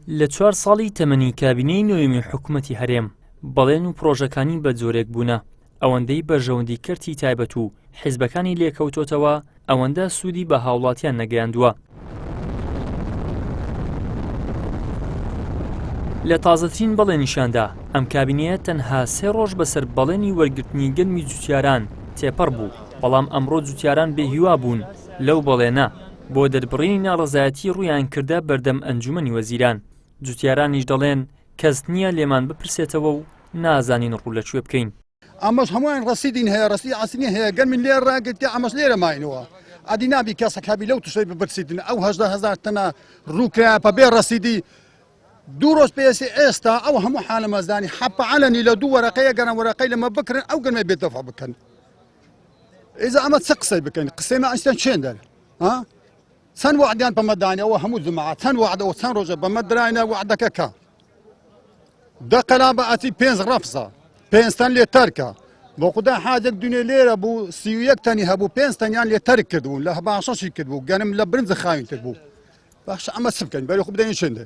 لە چوار ساڵی تەمەنی کابینەی نۆیەمی حکومەتی هەرێم، بەڵێن و پڕۆژەکانی بە جۆرێک بوونە، ئەوەندەی بەرژەوەندی کەرتی تایبەت و حیزبەکانی لێکەوتۆتەوە، ئەوەندە سوودی بە هاوڵاتیان نەگەیاندووە. لە تازەترین بەڵێنیشیاندا، ئەم کابینەیە تەنها سێ ڕۆژ بەسەر بەڵێنی وەرگرتنی گەنمی جوتیاران تێپەڕ بوو، بەڵام ئەمڕۆ جوتیاران بێهیوا بوون لەو بەڵێنە، بۆ دەربڕینی ناڕەزایەتی ڕوویان کردە بەردەم ئەنجومەنی وەزیران، جوتیارانیش دەڵێن کەس نییە لێمان بپرسێتەوە و نازانین ڕوو لە کوێ بکەین. ئەمەش هەمووان ڕەسیدین هەیە ڕەسیدی ئاسنی هەیە گەرمین لێ ڕاگرتیە ئەمەش لێرە ماینەوە ئەدی نابی کەسەک هەبی لەو تشتەی بپرسیتن ئەو 18 هەزار تەنە ڕووکرا پە بێ ڕەسیدی دوو ڕۆژ پێسی ئێستا ئەو هەموو حالە مەزدانی حەپە عەلەنی لە دوو وەرەقەیە گەرم وەرەقەی لەمە بکرن ئەو گەرمە بێ دەفع بکەن ئیزا ئەمە چ قسەی بکەین قسەی ما ئەستان چێن دەر ها چەند وعدیان پەمە دانەوە هەموو جمعە چەند وعدەوە چەند ڕۆژە بەمە دراینە وعدەکە کە دە قەلا بە ئەتی پێنج ڕەفزە پێنج تەن لێ تەرکە بۆ خدا حاجێک دونێ لێرە بوو 31 تەنی هەبوو پێنج تەنیان لێ تەرک کردبوون لە باشەشی کردبوو گەنم لە برنج خاوینتر بوو باشە ئەمە چ بکەین بەری خو بدەین چێندێ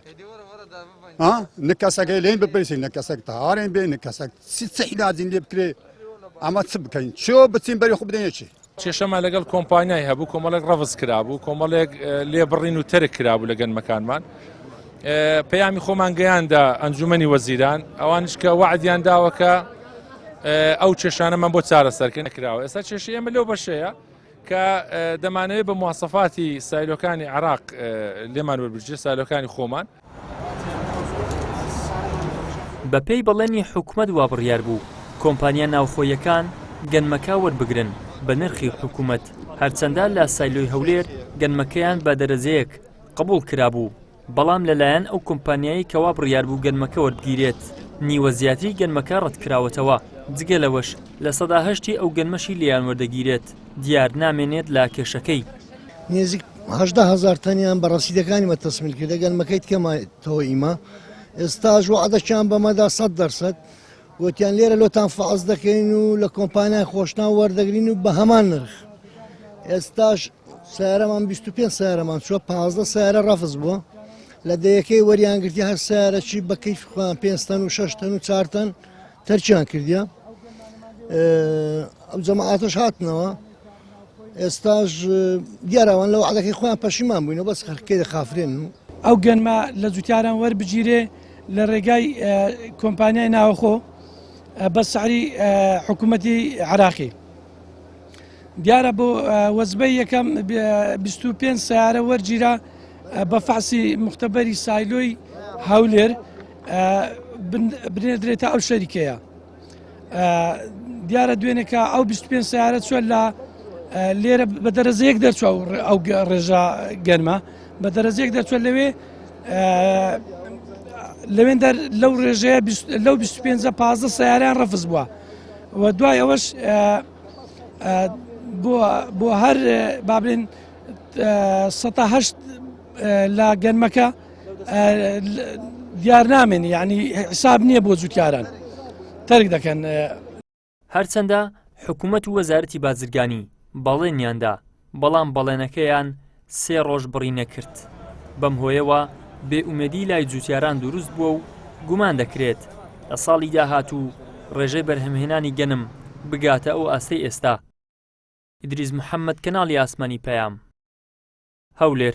ها نە کەسەکەی لێن بپرسین نە کەسێک تاوارێن بێ نە کەسێک چی چ عیلاجین لێ بکرێ ئەمە چ بکەین چۆ بچین بەری خو بدەین چی کێشەمان لەگەڵ کۆمپانیای هەبوو کۆمەڵێک ڕەفز کرابوو کۆمەڵێک لێبڕین و تەرک کرابوو لە گەنمەکانمان پەیامی خۆمان گەیاندە ئەنجومەنی وەزیران ئەوانش کە وعدیان داوە کە ئەو کێشانەمان بۆ چارەسەرکە نەکراوە ئێستا کێشەی ئێمە لەو بەشەیە کە دەمانەوێت بە مواسەفاتی سایلۆکانی عراق لێمان وەربگیرێت سایلۆکانی خۆمان. بەپێی بەڵێنی حکومەت وابڕیار بوو کۆمپانیا ناوخۆییەکان گەنمەکە وەربگرن بە نرخی حکومەت، هەرچەندە لە سایلۆی هەولێر گەنمەکەیان بە دەرەجەیەک قبوڵ کرابوو، بەڵام لەلایەن ئەو کۆمپانیایەی کەوا بڕیاربوو گەنمەکە وەربگیرێت نیوە زیاتری گەنمەکە ڕەتکراوەتەوە، جگە لەوەش لە هەشتی ئەو گەنمەشی لێیان وەردەگیرێت دیار نامێنێت لە کێشەکەی. نێزیک 18 هەزار تەنیان بە ڕەسیدەکانی مە تەسمیل کردە گەنمەکەی تکەمایەوە ئیمە ئێستاش وعدەکیان بەمەدا 100% وتیان لێرە لۆتان فەعز دەکەین و لە کۆمپانیای خۆشناو وەردەگرین و بە هەمان نرخ ئێستاش سیارەمان 25 سیارەمان چوە 15 سیارە ڕەفز بووە لە دەیەکەی وەریان گرتی هەر سیارەکی بە کەیف خۆیان 5 تەن و 6 تەن و 4 تەن تەرکیان کردیە ئەو جەماعاتەش هاتنەوە ئێستاش دیارەوان لە وعدەکەی خۆیان پەشیمان بووینەوە بەس خەرکەی دەخافرێن و ئەو گەنمە لە جوتیاران وەربگیرێ لە ڕێگای کۆمپانیای ناوەخۆ بە سعری حکوومەتی عراقی دیارە بۆ وەزبەی یەکەم 25 سیارە وەرگیرا بە فەحسی مختبەری سایلۆی هەولێر بنێدرێتە ئەو شەریکەیە. دیارە دوێنێکە ئەو 25 سیارە چوە لە لێرە بە دەرەجەیەک دەرچوە ئەو ڕێژە گەرمە بە دەرەجەیەک دەرچوە لەوێ لەوێن دەر لەو ڕێژەیە لەو 25 پازدە سیاران ڕەفز بووە و دوای ئەوەش بۆ هەر بابلێن سەهشت لە گەنمەکە دیار نامێنی یعنی حساب نییە بۆ جوتیاران تەرک دەکەن. هەرچەندە حکومەت و وەزارەتی بازرگانی بەڵێنیان دا، بەڵام بەڵێنەکەیان سێ ڕۆژ بڕی نەکرد، بەم هۆیەوە بێ ئومێدی لای جوتیاران دروست بووە و گومان دەکرێت لە ساڵی داهاتوو ڕێژەی بەرهەمهێنانی گەنم بگاتە ئەو ئاستەی ئێستا. ئیدریس محەمەد، کەناڵی ئاسمانی پەیام، هەولێر.